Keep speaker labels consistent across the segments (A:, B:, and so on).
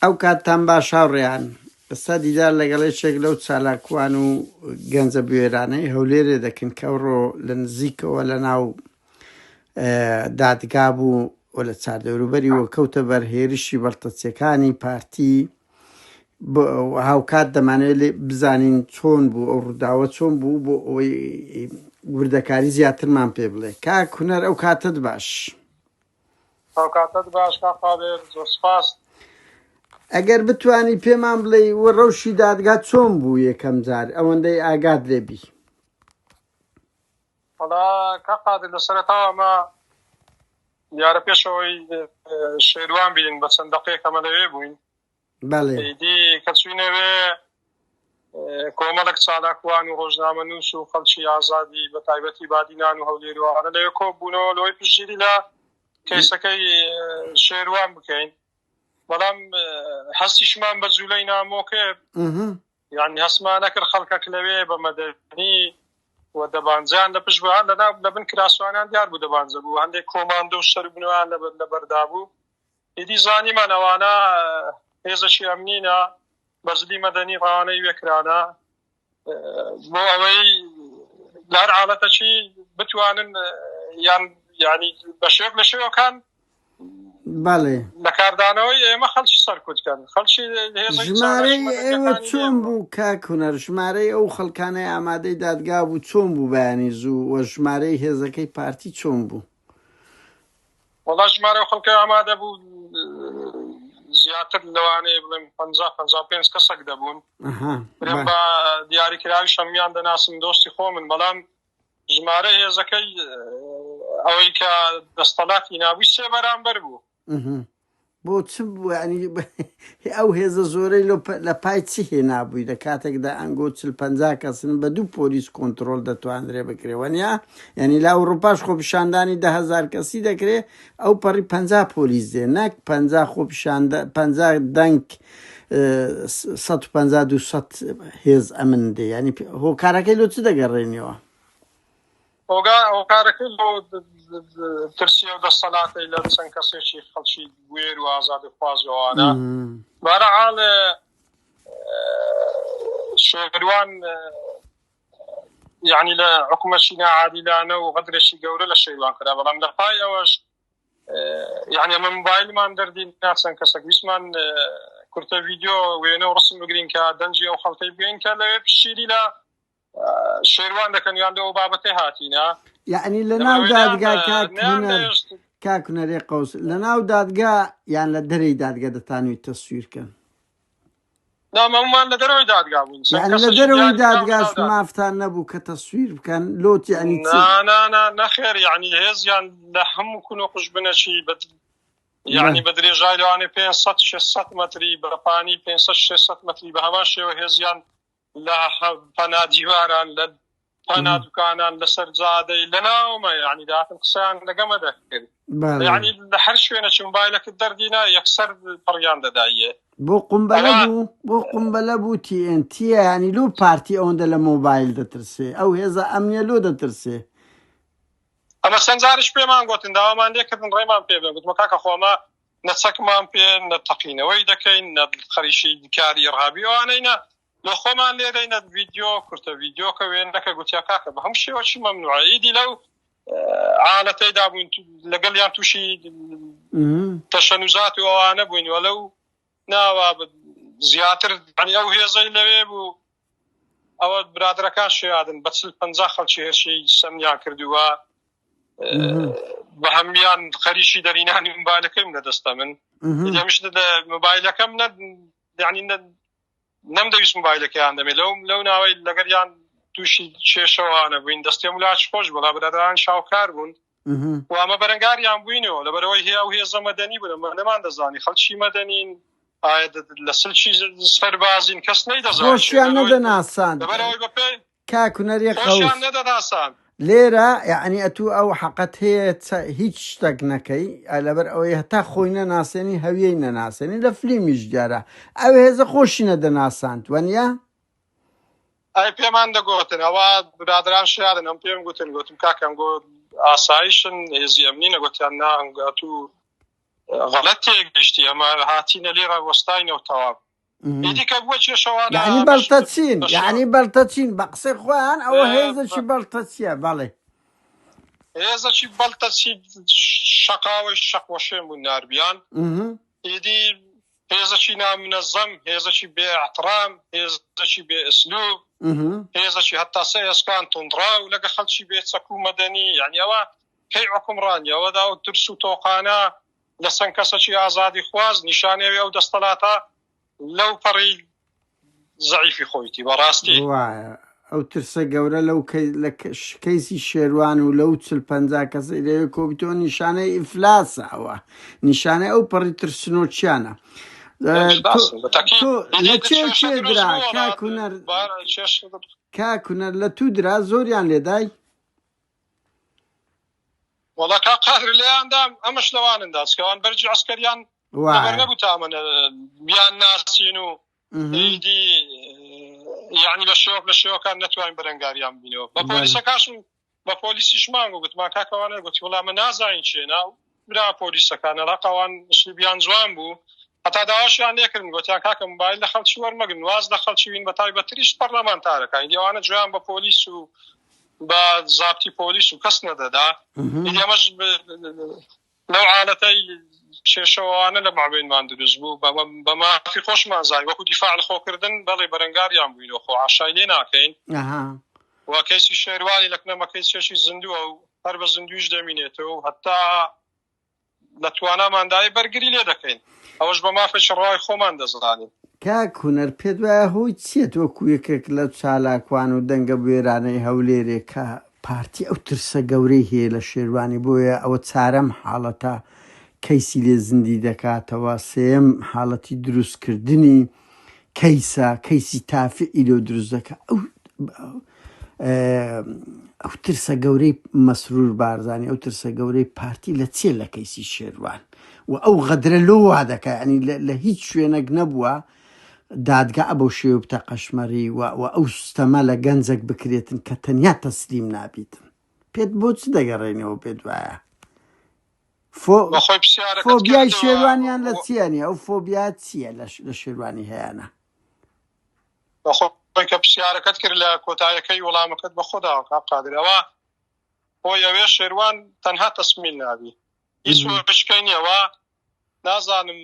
A: ئەو کاتتان باش هاوڕێیان، ئێستا دیدار لەگەڵ یەکێک لەو چالاکوان و گەنجە بوێرانەی هەولێرێ دەکەین کە ئەوڕۆ لە نزیکەوە لە ناو دادگا بوو و لە چاردەوروبەری و کەوتە بەر هێرشی بەڵتەچیەکانی پارتی هاوکات دەمانەوێت لێ بزانین چۆن بوو ئەو ڕووداوە چۆن بوو بۆ ئەوەی وردەکاری زیاترمان پێ بڵێ کاک هونەر ئەو کاتت باش.
B: ئەوکاتەت باش کاک قادر زۆر سپاس.
A: ئەگەر بتوانی پێمان بڵێی و ڕەوشی دادگا چۆن بوو یەکەم جار ئەوەندەی ئاگات لێ بی؟
B: وەڵا کاک قادر لە سەرەتاوە ئەمە دیارە پێش ئەوەی شێروان بین بە چەند دەقەیەک ئەمە لەوێ بووین.
A: بەڵێ.
B: ئیدی کە چووینەوێ کۆمەڵێک چالاکوان و ڕۆژنامەنووس و خەڵکی ئازادی بە تایبەتی بادینان و هەولێر و ئەوانە لەوێ کۆ بوونەوە لەوەی پشتگیری لە کەیسەکەی شێروان بکەین بەڵام هەستیشمان بە جوولەی نامۆ کرد یعنی هەستمان نەکرد خەڵکەک لەوێ بە مەدەنی و دەبانجان لە پشت بوو لە ناو لە بن کراسوانیان دیار بوو دەبانجە بوو هەندێک کۆماندۆ و سەربنەوەیان لەبەردا بوو ئیدی زانیمان ئەوانە هێزەکی ئەمنینە بە جلی مەدەنی ڕەوانەی وێ کرانە بۆ ئەوەی لە هەر حاڵەتەکی بتوانن یان یعنی بە شێوەک لە شێوەکان
A: بەڵێ
B: لە کاردانەوەی ئێمە خەڵکی سەرکوت کەن خەڵکی هێزەکی
A: ژمارەی
B: چالاکی
A: ئێوە
B: مەدەنیەکانی
A: چۆن
B: ئێمە.
A: بوو کاک هونەر ژمارەی ئەو خەڵکانەی ئامادەی دادگا بوو چۆن بوو بەیانی زوو وە ژمارەی هێزەکەی پارتی چۆن بوو؟
B: وەڵا ژمارە و خەڵکە ئامادە بوو زیاتر لەوانەیە بڵێم 50 55 کەسێک دەبوون برێم بە دیاریکراوی شەمیان دەناسم دۆستی خۆمن بەڵام ژمارە هێزەکەی ئەوەی کە دەستەڵاتی نابووی سێ بەرامبەر بوو.
A: بۆ چ بوو یانی ئەو هێزە زۆرەی لۆ لە پای چ هێنابووی لە کاتێکدا ئەنگۆ چل پەنجا کەسن بە دوو پۆلیس کۆنتڕۆڵ دەتوانرێ بکرێ وەنیا یانی لە ئەوڕوپاش خۆپیشاندانی 10هزار کەسی دەکرێ ئەو پەڕی پەنجا پۆلیس دێ نەک پەنجا خۆپیشاندە پەنجا دەنگ 150 200 هێز ئەمن دێ یانی هۆکارەکەی لۆ چ دەگەڕێنیەوە؟
B: هۆکارەکەی لۆ ترسی ئەو دەستەڵاتەی لە چەند کەسێکی خەڵکی بوێر و ئازادیخواز و ئەوانە بەهەرحاڵ شێروان یعنی لە حکومەتی ناعادیلانە و غەدرێکی گەورە لە شێروان کرا بەڵام لە پای ئەوەش یعنی ئەمە موبایلمان دەردی ناچەند کەسێک ویستمان کورتە ڤیدیۆ وێنە و ڕسم بگرین کە دەنگی ئەو خەڵکەی بگەین کە لەوێ پشتگیری لە شێروان دەکەن یان لەو بابەتەی هاتینە.
A: یەعنی لە ناو دادگا کاک هونەر کاک هونەرێ قەوس لە ناو دادگا یان لە دەرەی دادگا دەتانویت تەسویر کەن؟
B: نا مەمومان لە دەرەوەی دادگا بووین چەند
A: یعنی لە
B: کەسێکی
A: دەرەوەی
B: دیاری ناو
A: دادگاش
B: ناو دادگا.
A: مافتان نەبوو کە تەسویر بکەن لۆت یعنی چ؟
B: نا نا نا نەخێر یعنی هێزیان لە هەموو کون و قوژبنەکی بە یعنی بە درێژای لەوانەیە 500 600 مەتری بە پانی 500 600 مەتری بە هەمان شێوە هێزیان لە پەنا دیواران لە پەنا دوکانان لەسەر جادەی لە ناومە یعنی داهاتن قسەیان لەگەمە دەکرد یعنی لە هەر شوێنە چ موبایلەکەت دەردینا یەکسەر پڕیان دەداییە
A: بۆ قومبەلە بوو بۆ قومبەلە بوو TNT ینی لۆ پارتی ئەوەندە لە مۆبایل دەترسێ ئەو هێزە ئەمنیە لۆ دەترسێ
B: ئەمە چەند جاریش پێمان گوتن داوامان لێکردن ڕێمان پێ بن گوتمە کاکە خۆمە نە چەکمان پێ نە تەقینەوەی دەکەین نە خەریکی کاری ئیرهابی ئەوانەینە لە خۆمان لێرەینە ڤیدیۆ کورتە ڤیدیۆکە وێنەکە گوتیا کاکە بە هەموو شێوەکی مەمنوعە ئیدی لەو عالەتەیدا بووین لەگەڵیان تووشی تەشەنوزات و ئەوانە بووین وە لەو ناوە زیاتر یعنی ئەو هێزەی لەوێ بوو ئەوە برادەرەکان شیادن بە چل پەنجا خەڵکی هێرشی سەمیان کردووە بە هەمیان خەریکی دەرینانی مۆبایلەکەیم لە دەستە من دەمیش مۆبایلەکەم نە یعنی نەمدەویست مۆبایلەکەیان دەمێ لەو لەو ناوەی لەگەریان تووشی کێشەوانە بووین دەستێم لاش خۆش بەڵا برادران شاوکار بوون و ئەمە بەرەنگاریان بووینەوە لەبەرەوەی هەیە و هێزە مەدەنی بوون ئەمە نەمان دەزانی خەڵکی مەدەنین ئایا لە سلکی سەربازین کەس نەیدەزانی
A: خۆشیان نەدەناساند
B: لەبەرەوەی بەپێی
A: کاک هونەری قەوس
B: خۆشیان نەدەناساند.
A: لێرە یەعنی ئەتوو ئەو حەقەت هەیە چە هیچ شتەک نەکەی لەبەر ئەوەی هەتا خۆی نەناسێنی هەویەی نەناسێنی لە فلیمیش دیارە ئەو هێزە خۆشی نەدەناساند وەنیە؟
B: ئەی پێمان دەگۆتن ئەوە برادران شارن ئەم پێم گوتن گوتم کاکەم گۆ ئاسایشن هێزی ئەمنی نەگوتیان نا ئەتوو. غەلەت تێگەیشتی ئەمە هاتینە لێرە وەستاینەوە تەواو ئیدی کە بووە کێشەوانە
A: یعنی
B: ئەمەش
A: بەڵتەچین
B: بە شێوە
A: یعنی بەڵتەچین بە قسەی خۆیان ئەوە هێزێکی بەڵتەچیە بەڵێ.
B: هێزەکی بەڵتەچی شەقاوەی شەقوەشێن بوون ناربیان ئیدی هێزەکی نامنەزەم هێزەکی بێ احترام هێزەکی بێ ئسلوب هێزەکی هەتا سە ئێسکان توندڕاو لەگە خەڵکی بێ چەک و مەدەنی یعنی ئەوە کەی حوکمڕانی ئەوە دا و ترس و تۆقانە لە چەند کەسەکی ئازادی خواز نیشانەوی ئەو دەستەڵاتە لەو پەڕی زەعیفی خۆیتی بەڕاستی.
A: وایە ئەو ترسە گەورە لەو لە کەیسی شێروان و لەو چل پەنجا کەسەی لەوێ کۆبیتەوە نیشانەی ئیفلاسە ئەوە نیشانەی ئەو پەڕی ترسنۆکیانە تۆ لە چێ چێ درا کاک هونەر کاک هونەر لە تو درا زۆریان لێدای؟
B: وەڵا کاک قادر لێیان دام ئەمەش لەوانن دا چکە ئەوان بەرگی عەسکەریان لەبەر
A: وایە
B: نەبوو تا ئەمە بیان ناسین و ئیدی یعنی بە شێوەک لە شێوەکان نەتوانین بەرەنگاریان بینەوە بە
A: بەڵێ
B: پۆلیسەکاشم بە پۆلیسیشمان گوت گوتمان کاکەوانە گوتی وەڵا ئەمە نازانین چێنا برا پۆلیسەکان عێراق ئەوان ئسلوبیان جوان بوو هەتا داواشیان لێکردن گوتیان کاکە موبایل لە خەڵکی وەرمەگرن واز لە خەڵکی بین بە تایبەتریش پەرلەمانتارەکان ئیدی ئەوانە گوێیان بە پۆلیس و بە زابتی پۆلیس و کەس نەدەدا ئیدی ئەمەش لەو عالەتەی کێشەوانە لە مابینمان دروست بوو بە مافی خۆشمان زانی وەکو دیفاع لە خۆکردن بەڵێ بەرەنگاریان بووینەوە خۆ عاشای لێ ناکەین و کەیسی شێروانی لە کنەمە کەیسێکی زیندووە و هەر بە زیندویش دەمینێتەوە و هەتا لە تواناماندایە بەرگری لێ دەکەین ئەوەش بە مافێکی ڕەوای خۆمان دەزانین.
A: کاک هونەر پێت وایە هۆی چیە تۆ وەکو یەکێک لە چالاکوان و دەنگە بوێرانەی هەولێرێ کە پارتی ئەو ترسە گەورەی هەیە لە شێروانی بۆیە ئەوە چارەم حاڵەتە کەیسی لێ زیندی دەکاتەوە سێیەم حاڵەتی دروست کردنی کەیسە کەیسی تافعی لۆ دروست دەکا ئەو ئەو ترسە گەورەی مەسرور بارزانی ئەو ترسە گەورەی پارتی لە چیە لە کەیسی شێروان و ئەو غەدرە لۆ وا دەکا ینی لە هیچ شوێنێک نەبووە دادگا بەو شێوە بتە قەشمەری و و ئەو ستەمە لە گەنجێک بکرێتن کە تەنیا تەسلیم نابیتن پێت بۆ چ دەگەڕێنەوە پێت وایە فۆ
B: بەخۆی پرسیارەکەت
A: فۆبیای
B: کردەوە
A: شێروانیان لە چییە نیە ئەو فۆبیا چییە لە شێروانی هەیانە؟
B: بەخۆی کە پرسیارەکەت کرد لە کۆتایەکەی وەڵامەکەت بە خۆداوە کاک قادر ئەوە هۆی ئەوێ شێروان تەنها تەسمیل نابی هیچ هۆشکەی نییە وا نازانم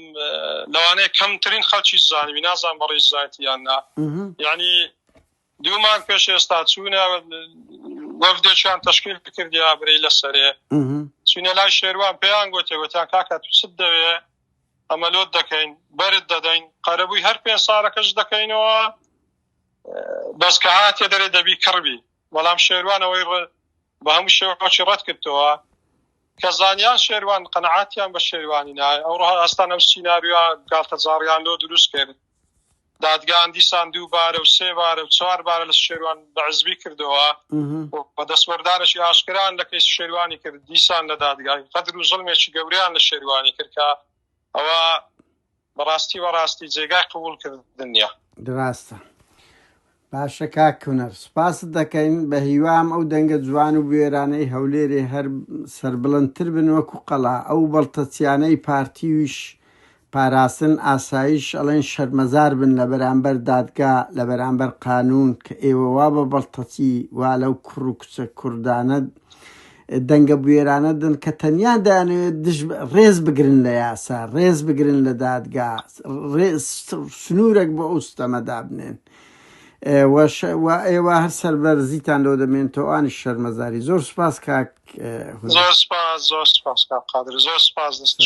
B: لەوانەیە کەمترین خەڵکی زانیبی نازانم بەڕێز زانیتی یان نا یعنی دوو مانگ پێش ئێستا چوونە وەفدێکیان تەشکیل کردیا برەی لەسەرێ چوونە لای شێروان پێیان گوتێ گوتیان کاکە تو چت دەوێ ئەمە لۆت دەکەین بەرت دەدەین قەرەبووی هەر پێ ساڵەکەش دەکەینەوە بەس کە هاتێ دەرێ دەبی کڕبی بەڵام شێروان ئەوەی بە هەموو شێوەکی ڕەت کردەوە کە زانیان شێروان قەنەعاتیان بە شێروانی نایە ئەو ڕەها ئەستان ئەو سیناریۆ گاڵتەجاڕیان لۆ دروست کرد دادگان دیسان دووبارە و سێ بارە و چوار بارە لە شێروان بە عزبی کردەوە بە دەستوەردانێکی ئاشکران لە کەیسی شێروانی کرد دیسان لە دادگای قەدر و زڵمێکی گەورەیان لە شێروانی کرد کە ئەوە بەڕاستی بەڕاستی جێگای قبوڵ کردن نییە.
A: ڕاستە. باشە کاک هونەر سوپاست دەکەین بە هیوام ئەو دەنگە جوان و بوێرانەی هەولێرێ هەر سەربڵندتر بن وەکو قەڵا ئەو بەڵتەچیانەی پارتیویش پاراستن ئاسایش ئەڵێن شەرمەزار بن لە بەرامبەر دادگا لە بەرامبەر قانون کە ئێوە وا بە بەڵتەچی وا لەو کوڕ و کچە کوردانە دەنگە بوێرانە دەن کە تەنیا دەیانەوێت دژ ڕێز بگرن لە یاسا ڕێز بگرن لە دادگا سنوورێک بۆ ئەو ستەمە دابنێن و ئێوە هەر سەربەرزیتان لۆ دەمێنێتەوە ئەوانیش شەرمەزاری زۆر سوپاس کاک
B: زۆر سپاس زۆر سپاس کاک قادر زۆر سپاس دەست.